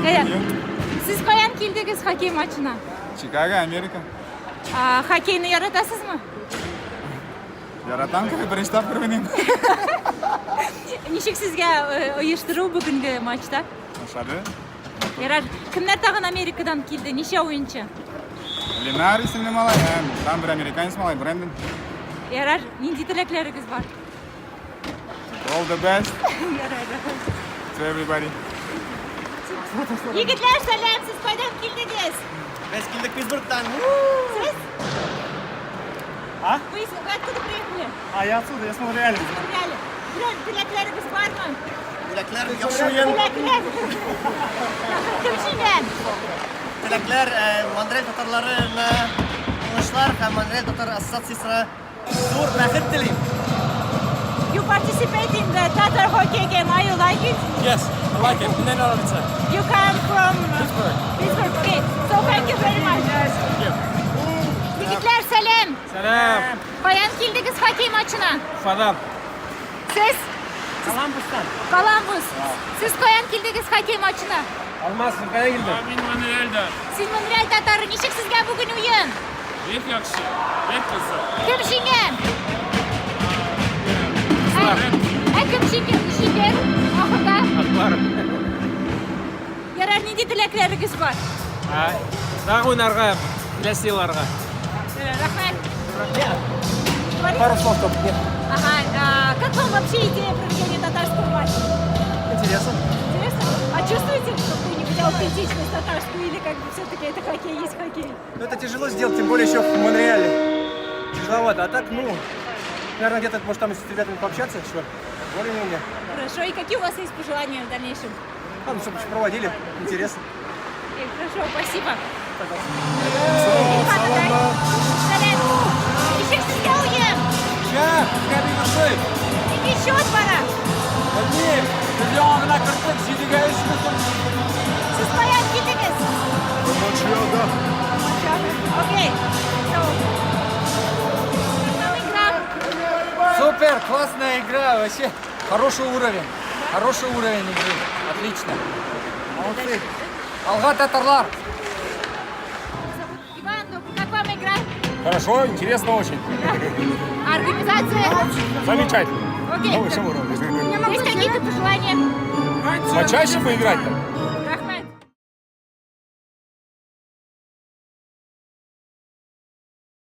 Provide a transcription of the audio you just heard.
Әйе. Сез каян килдегез хоккей матчына? Чикаго, Америка. А, хоккейны яратасызмы? Яратам кебек, беренче тапкыр уйныйм. Ничек сезгә э, оештыру бүгенге матчта? Ошады. Ярар. Кемнәр тагын Америкадан килде? Ничә уенчы? Ленар исемле малай, һәм там бер американец малай, Брэндон. Ярар, нинди теләкләрегез бар? All the best Ярар, рәхмәт. to everybody. Егетләр, сәлам, сез кайдан килдегез? Без килдек Питтсбургтан. Сез? А? Вы откуда приехали? А я отсюда, я с Монреаля. Из Монреаля. Берәр теләкләрегез бармы? Теләкләр яхшы уен. Теләкләр. Кем җиңгән? Теләкләр Монреаль татарларына уңышлар һәм Монреаль татар ассоциациясенә зур бәхет телим. You participate in the Tatar hockey game. Are you like it? Yes, I like it. 9 out of 10. You come from Pittsburgh. Pittsburgh. Okay. So thank you very much. Thank you. Егетләр, сәлам. Сәлам. Каян килдегез хоккей матчына? Уфадан. Сез? Коламбустан. Коламбус. Сез каян килдегез хоккей матчына? Алмаз, син кая килдең? Мин Монреальда. Син Монреаль татары, ничек сезгә бүген уен? Бик яхшы, бик кызык. Кем җиңгән? Ә, ә кем җиңгән? Җиңгән ахырда? Аклар. Ярар, нинди теләкләрегез бар? Тагы уйнарга, киләсе елларга. Рәхмәт. Пару слов только. Нет. Ага, а как вам вообще идея проведения татарского матча? Интересно. Интересно? А чувствуете какую-нибудь аутентичность татарскую или как бы все-таки это хоккей есть хоккей? Ну, это тяжело сделать, тем более еще в Монреале. Тяжеловато. А так, ну, наверное, где-то, может, там с ребятами пообщаться еще. Более-менее. Хорошо, и какие у вас есть пожелания в дальнейшем? А, ну, чтобы проводили. Интересно. Окей, хорошо, спасибо. Сәлам. Ничек сезгә уен? Шәп, кәбигушый. Нинди счет бара? Белмим, без яңа гына керттек, 7-3 бөтен. Сез каян килдегез? Монреалда. Окей. So, как вам игра? Супер, классная игра, вообще. Хороший уровень. Хороший уровень игры. Отлично. Молодцы. Алга татарлар. Иван, ну как вам игра? Хорошо, интересно очень. А организация? Замечательно. Окей. На высшем уровне. Есть какие-то пожелания? Почаще поиграть-то?